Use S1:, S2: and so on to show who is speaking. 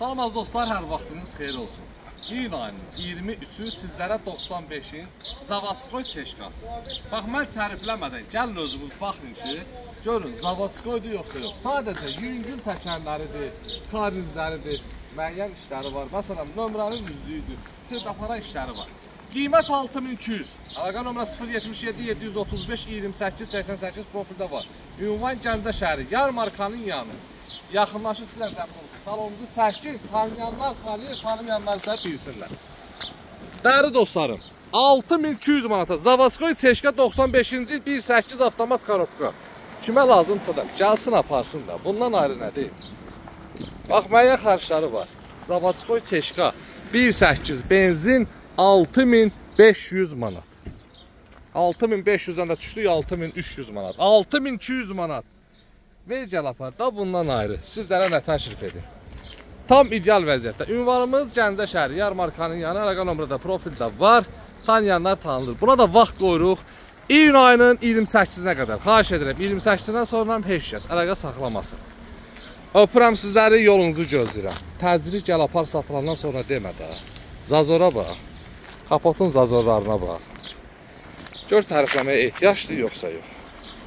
S1: Salam az dostlar, hər vaxtınız xeyir olsun. İyun ayının 23-ü sizlərə 95-in Zavodskoy çeşkası. Bax, mən tərifləmədən gəlin özünüz baxın ki, görün Zavodskoydur yoxsa yox. Sadəcə yüngül təkərləridir, karnizləridir, müəyyən işləri var. Məsələn, nömrənin düzlüyüdür, tırdapara işləri var. Qiymət 6200. Əlaqə nömrə 077 735 28 88 profildə var. Ünvan Gəncə şəhəri, Yarmarkanın yanı. Yaxınlaşır sizlər zəhmət olsun. Salonumuzu çəkin, tanıyanlar tanıyır, tanımayanlar isə bilsinlər. Dəyərli dostlarım, 6200 manata Zavodskoy Çeşka 95-ci il 1.8 avtomat korobka. Kimə lazımsa da gəlsin aparsın da. Bundan ayrı nə deyim? Bax, müəyyən xərcləri var. Zavodskoy Çeşka 1.8 benzin 6500 manat. 6500-dən də düşdük 6300 manat. 6200 manat. Ver gəl apar da bundan ayrı. Sizlərə nə təşrif edim? Tam ideal vəziyyətdə. Ünvanımız Gəncə şəhəri, Yarmarkanın yanı, əlaqə nömrədə də profildə var. Tanıyanlar tanınır. Buna da vaxt qoyuruq. İyun ayının 28-nə qədər. Xahiş edirəm, 28-dən sonra heç kəs əlaqə saxlamasın. Öpürəm sizləri, yolunuzu gözləyirəm. Təcili gəl apar satılandan sonra demə də. Zazora bax. Kapotun zazorlarına bax. Gör tərifləməyə ehtiyacdır yoxsa yox.